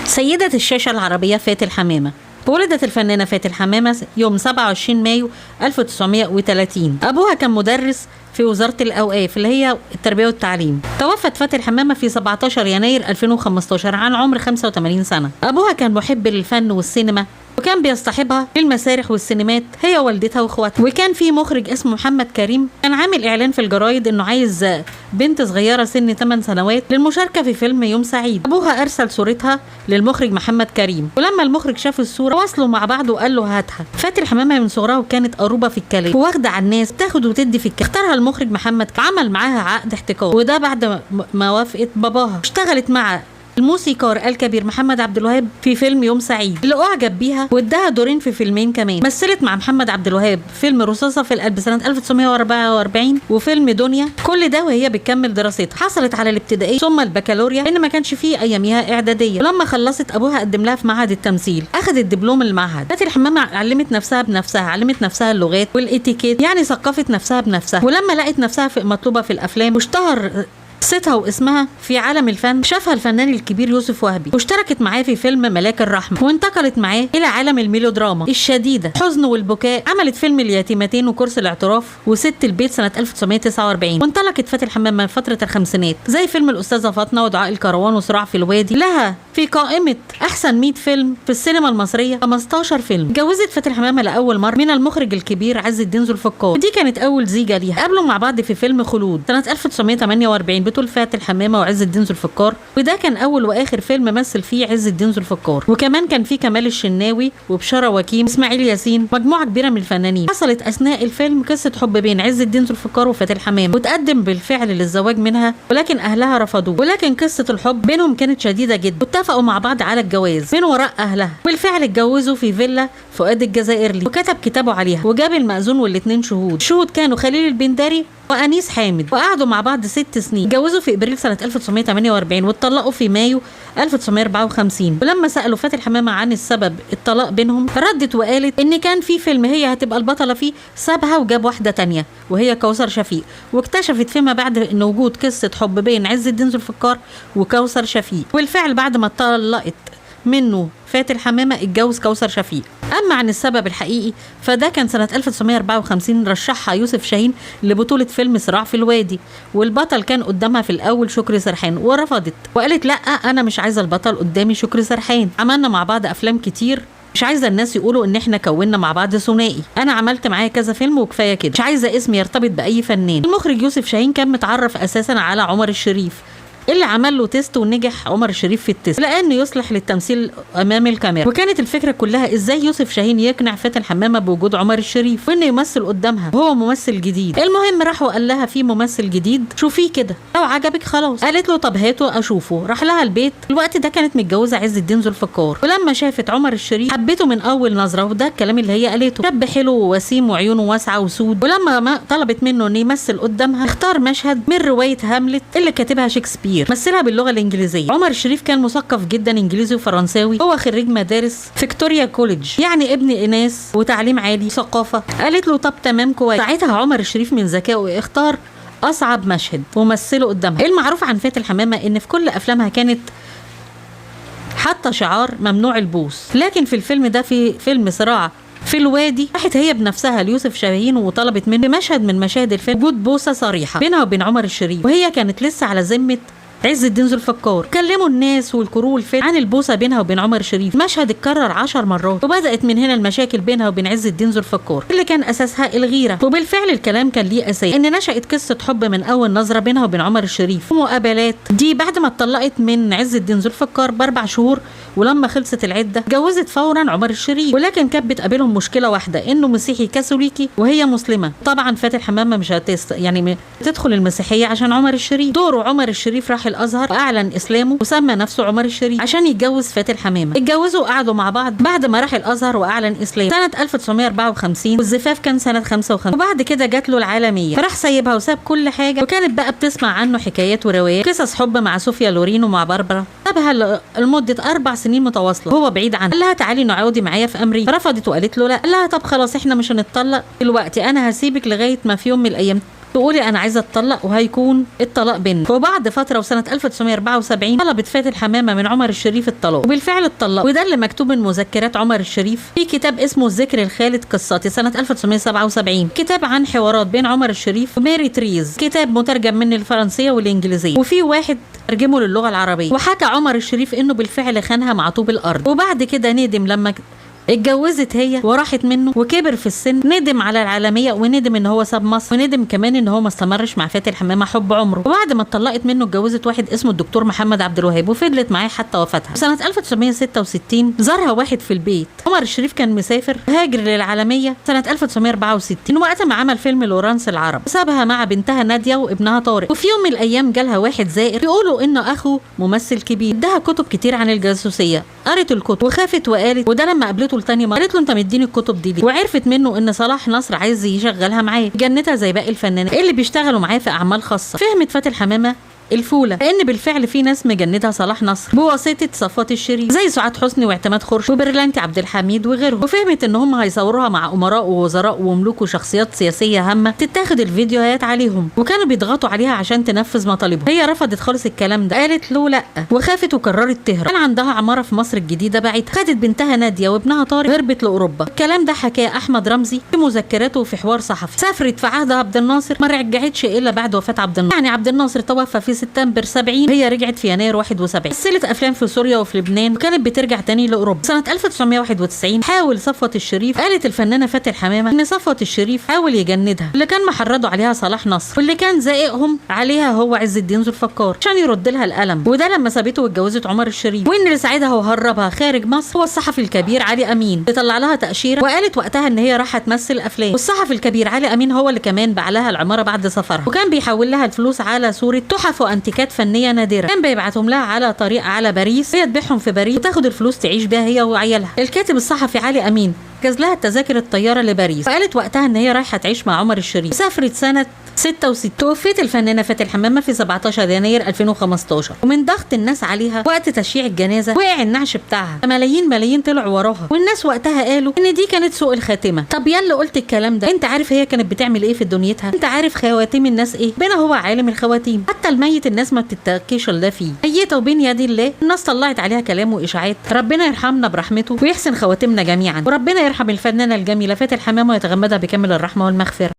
سيدة الشاشة العربية فاتن حمامة. ولدت الفنانة فاتن حمامة يوم 27 مايو 1930. أبوها كان مدرس في وزارة الأوقاف اللي هي التربية والتعليم. توفت فاتن حمامة في 17 يناير 2015 عن عمر 85 سنة. أبوها كان محب للفن والسينما، وكان بيصطحبها للمسارح والسينمات هي والدتها واخواتها. وكان في مخرج اسمه محمد كريم كان عامل اعلان في الجرايد انه عايز بنت صغيرة سن 8 سنوات للمشاركة في فيلم يوم سعيد. ابوها ارسل صورتها للمخرج محمد كريم، ولما المخرج شاف الصورة وصلوا مع بعض وقال له هاتها. فاتن حمامه من صغرها وكانت قروبه في الكلام وواخده على الناس، تاخد وتدي في الكلام. اختارها المخرج محمد، عمل معاها عقد احتكار، وده بعد ما وافقت باباها. اشتغلت مع الموسيقار الكبير محمد عبد الوهاب في فيلم يوم سعيد اللي اعجب بيها واداها دورين في فيلمين كمان. مثلت مع محمد عبد الوهاب فيلم رصاصة في القلب سنة 1944 وفيلم دنيا. كل ده وهي بتكمل دراستها. حصلت على الابتدائية ثم البكالوريا لان ما كانش فيه اياميها اعدادية. ولما خلصت ابوها قدم لها في معهد التمثيل، اخذت دبلوم المعهد. فاتن حمامه علمت نفسها بنفسها، علمت نفسها اللغات والاتيكيت، يعني ثقفت نفسها بنفسها. ولما لقت نفسها في مطلوبه في الافلام واشتهر صيتها واسمها في عالم الفن، شافها الفنان الكبير يوسف وهبي واشتركت معاه في فيلم ملاك الرحمة، وانتقلت معاه إلى عالم الميلودراما الشديدة، حزن والبكاء. عملت فيلم اليتيمتين وكرسي الاعتراف وست البيت سنة 1949. وانطلقت فاتن حمامة من فترة الخمسينات زي فيلم الأستاذة فاطمة ودعاء الكروان وصراع في الوادي. لها في قائمة أحسن 100 فيلم في السينما المصرية 15 فيلم. اتجوزت فاتن حمامة لأول مرة من المخرج الكبير عز الدين ذو الفقار، ودي كانت أول زيجة ليها. قابلوا مع بعض في فيلم خلود سنة 1948 بطول فاتن حمامة وعز الدين ذو الفقار، وده كان أول وآخر فيلم مثل فيه عز الدين ذو الفقار. وكمان كان فيه كمال الشناوي وبشارة وكيم وإسماعيل ياسين، مجموعة كبيرة من الفنانين. حصلت أثناء الفيلم قصة حب بين عز الدين ذو الفقار وفاتن حمامة، وتقدم بالفعل للزواج منها ولكن أهلها رفضوه. ولكن قصة الحب بينهم كانت شديدة جدا، واتفقوا مع بعض على الجواز من وراء أهلها. بالفعل اتجوزوا في فيلا فؤاد الجزائرلي، وكتب كتابه عليها وجاب المأذون والاثنين شهود. شهود كانوا خليل البنداري وأنيس حامد، وقعدوا مع بعض 6 سنين. اتجوزوا في ابريل سنة 1948 واتطلقوا في مايو 1954. ولما سألوا فاتن حمامة عن السبب الطلاق بينهم، ردت وقالت ان كان في فيلم هي هتبقى البطلة فيه، سابها وجاب واحدة تانية وهي كوثر شفيق. واكتشفت فيما بعد ان وجود قصة حب بين عز الدين ذو الفقار وكوثر شفيق. وبالفعل بعد ما اتطلقت منه فاتن حمامة اتجوز كوثر شفيق. أما عن السبب الحقيقي فده كان سنة 1954 رشحها يوسف شاهين لبطولة فيلم صراع في الوادي، والبطل كان قدامها في الأول شكري سرحان، ورفضت وقالت لأ أنا مش عايزة البطل قدامي شكري سرحان، عملنا مع بعض أفلام كتير، مش عايزه الناس يقولوا ان احنا كونا مع بعض ثنائي، انا عملت معاه كذا فيلم وكفاية كده، مش عايزه اسمي يرتبط باي فنان. المخرج يوسف شاهين كان متعرف اساسا على عمر الشريف اللي عمل له test ونجح عمر الشريف في ال test لانه يصلح للتمثيل امام الكاميرا. وكانت الفكرة كلها ازاي يوسف شاهين يقنع فاتن حمامه بوجود عمر الشريف وانه يمثل قدامها وهو ممثل جديد. المهم راح وقال لها في ممثل جديد شوفيه كده لو عجبك خلاص. قالت له طب هاته اشوفه. راح لها البيت. الوقت ده كانت متجوزة عز الدين ذو الفقار، ولما شافت عمر الشريف حبته من اول نظره، وده الكلام اللي هي قالته، شاب حلو ووسيم وعيونه واسعة وسود. ولما ما طلبت منه انه يمثل قدامها اختار مشهد من رواية هاملت اللي كاتبها شكسبير، مثلها باللغة الانجليزية. عمر الشريف كان مثقف جدا انجليزي وفرنساوي، هو خريج مدارس فيكتوريا كوليدج، يعني ابن اناس وتعليم عالي ثقافة. قالت له طب تمام كويس. ساعتها عمر الشريف من ذكائه اختار اصعب مشهد ومثله قدامها. المعروف عن فاتن حمامه ان في كل افلامها كانت حاطه شعار ممنوع البوس، لكن في الفيلم ده في فيلم صراع في الوادي راحت هي بنفسها ليوسف شاهين وطلبت منه مشهد من مشاهد الفيلم وجود بوسه صريحه بينها وبين عمر الشريف، وهي كانت لسه على ذمه عز الدين ذو الفقار. كلموا الناس وال crew الفيلم عن البوسه بينها وبين عمر الشريف، مشهد اتكرر 10 مرات، وبدات من هنا المشاكل بينها وبين عز الدين ذو الفقار اللي كان اساسها الغيرة. وبالفعل الكلام كان ليه اساس ان نشات قصة حب من اول نظره بينها وبين عمر الشريف ومقابلات دي بعد ما اتطلقت من عز الدين ذو الفقار ب4 شهور. ولما خلصت العدة اتجوزت فورا عمر الشريف، ولكن كانت بتقابلهم مشكلة واحدة انه مسيحي كاثوليكي وهي مسلمة. طبعا فاتن حمامه مش يعني تدخل المسيحية عشان عمر الشريف. دوره عمر الشريف راح الازهر واعلن اسلامه وسمى نفسه عمر الشريف عشان يتجوز فاتن حمامه. اتجوزوا وقعدوا مع بعض بعد ما راح الازهر واعلن اسلامه سنة 1954، والزفاف كان سنة 55. وبعد كده جات له العالمية، فراح سايبها وساب كل حاجة. وكانت بقى بتسمع عنه حكايات وروايات قصص حب مع صوفيا لورين ومع باربرا. سابها لمدة 4 سنين متواصلة هو بعيد عنها. قال لها تعالي نقعدي معايا في امريكا، رفضت وقالت له لا. قال لها طب خلاص احنا مش هنتطلق دلوقتي، انا هسيبك لغاية ما في يوم من الايام تقولي انا عايزه اتطلق وهيكون الطلاق بيننا. وبعد فترة وسنة 1974 طلبت فاتن حمامه من عمر الشريف الطلاق، وبالفعل اتطلق. وده اللي مكتوب من مذكرات عمر الشريف في كتاب اسمه الذكر الخالد قصتي سنة 1977، كتاب عن حوارات بين عمر الشريف وماري تريز، كتاب مترجم من الفرنسية والانجليزية، وفي واحد ترجمه للغة العربية. وحكى عمر الشريف انه بالفعل خانها مع طوب الارض، وبعد كده ندم لما اتجوزت هي وراحت منه وكبر في السن، ندم على العالمية وندم ان هو ساب مصر، وندم كمان ان هو ما استمرش مع فاتن حمامه حب عمره. وبعد ما اتطلقت منه اتجوزت واحد اسمه الدكتور محمد عبد الوهاب، وفضلت معاه حتى وفاتها. سنة 1966 زارها واحد في البيت. عمر الشريف كان مسافر هاجر للعالمية سنة 1964 وقت ما عمل فيلم لورانس العرب، سابها مع بنتها ناديه وابنها طارق. وفي يوم من الايام جالها واحد زائر بيقولوا انه اخو ممثل كبير، اداها كتب كتير عن الجاسوسيه. قرت الكتب وخافت وقالت، وده لما قابلته تاني مرة قالت له انت مديني الكتب دي ليه؟ وعرفت منه ان صلاح نصر عايز يشغلها معاه، جنتها زي باقي الفنانين اللي بيشتغلوا معاه في اعمال خاصة. فهمت فاتن حمامه الفوله لان بالفعل في ناس مجندها صلاح نصر بواسطة صفوت الشريف زي سعاد حسني واعتماد خورشيد وبرلانتي عبد الحميد وغيرهم. وفهمت ان هم هيصوروها مع امراء ووزراء وملوك وشخصيات سياسية هامة تتاخد الفيديوهات عليهم، وكانوا بيضغطوا عليها عشان تنفذ مطالبهم. هي رفضت خالص الكلام ده، قالت له لا، وخافت وقررت تهرب. كان عندها عمارة في مصر الجديدة باعتها، خدت بنتها ناديه وابنها طارق هربت لاوروبا. الكلام ده حكاه احمد رمزي في مذكراته في حوار صحفي. سافرت في عهد عبد الناصر، ما رجعتش الا بعد وفاه عبد الناصر. يعني عبد الناصر توفى في سبتمبر 70، هي رجعت في يناير 71. سلسلة افلام في سوريا وفي لبنان، وكانت بترجع تاني لاوروبا. سنة 1991 حاول صفوت الشريف، قالت الفنانة فاتن حمامه ان صفوت الشريف حاول يجندها، اللي كان محرضه عليها صلاح نصر، واللي كان زائقهم عليها هو عز الدين ذو الفقار عشان يرد لها القلم. وده لما سابته واتجوزت عمر الشريف. وان اللي ساعدها وهربها خارج مصر هو الصحفي الكبير علي امين، اللي طلع لها تاشيرة وقالت وقتها ان هي راح تمثل افلام. والصحفي الكبير علي امين هو اللي كمان باع لها العمارة بعد سفرها، وكان بيحول لها الفلوس على صوره تحف وانتيكات فنية نادرة، كان بيبعتهم لها على طريق على باريس، هي تبيعهم في باريس وتاخد الفلوس تعيش بيها هي وعيالها. الكاتب الصحفي علي امين جاز لها تذاكر الطيارة لباريس، وقالت وقتها ان هي رايحة تعيش مع عمر الشريف. سافرت سنة 66. توفيت الفنانة فاتن حمامه في 17 يناير 2015، ومن ضغط الناس عليها وقت تشييع الجنازة وقع النعش بتاعها، ملايين ملايين طلعوا وراها، والناس وقتها قالوا ان دي كانت سوء الخاتمة. طب يلا قلت الكلام ده، انت عارف هي كانت بتعمل ايه في دنيتها؟ انت عارف خواتيم الناس ايه؟ ربنا هو عالم الخواتيم، حتى الميت الناس ما بتتكيش الا فيه. ميته وبين يد الله، الناس طلعت عليها كلام واشاعات. ربنا يرحمنا برحمته ويحسن خواتمنا جميعا، وربنا يرحم الفنانة الجميلة فاتن حمامه ويتغمدها بكامل الرحمة والمغفرة.